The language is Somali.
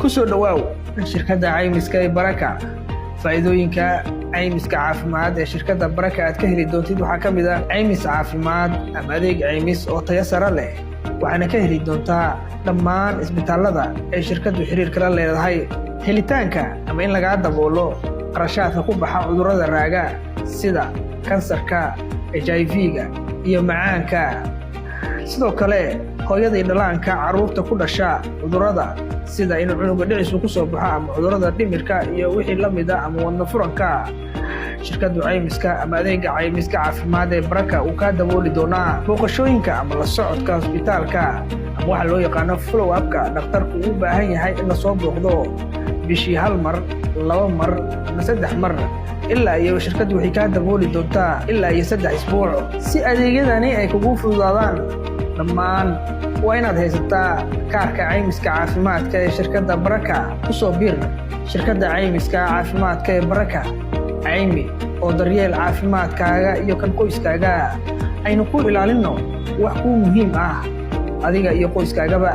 Ku soo dhowaaw shirkadda caymiska ee Baraka. Faa'iidooyinka caymiska caafimaad ee shirkadda Baraka aad ka heli doontid waxaa ka mid ah caymis caafimaad ama adeeg caymis oo tayo sare leh. Waxaana ka heli doontaa dhammaan isbitaallada ay shirkaddu xiriirka la leedahay. Helitaanka ama in lagaa daboolo qarashaadka ku baxa cudurrada raaga sida kansarka, HIV-ga iyo macaanka. Sidoo kale, hooyadii dhalaanka, carruurta ku dhasha cudurrada sida inuu cunuga dhicisu ku soo baxo ama cudurrada dhimirka iyo wixii la mida ama wadna furanka, shirkaddu caymiska ama adeega caymiska caafimaad ee Baraka uu kaa dabooli doonaa. Booqashooyinka ama la socodka hosbitaalka ama waxa loo yaqaano follow up-ka dhakhtarku uu baahan yahay in lasoo booqdo bishii hal mar, laba mar ama saddex mar, ilaa iyo shirkaddu waxay kaa dabooli doontaa ilaa iyo 3 isbuuc. Si adeegyadani ay kugu fududaadaan dhammaan, waa inaad haysataa kaarka caymiska caafimaadka ee shirkadda Baraka. Ku soo bir shirkadda caymiska caafimaadka ee Baraka. Caymi oo daryeel caafimaadkaaga iyo kan qoyskaaga. Aynu ku ilaalinno wax kuu muhiim ah, adiga iyo qoyskaagaba.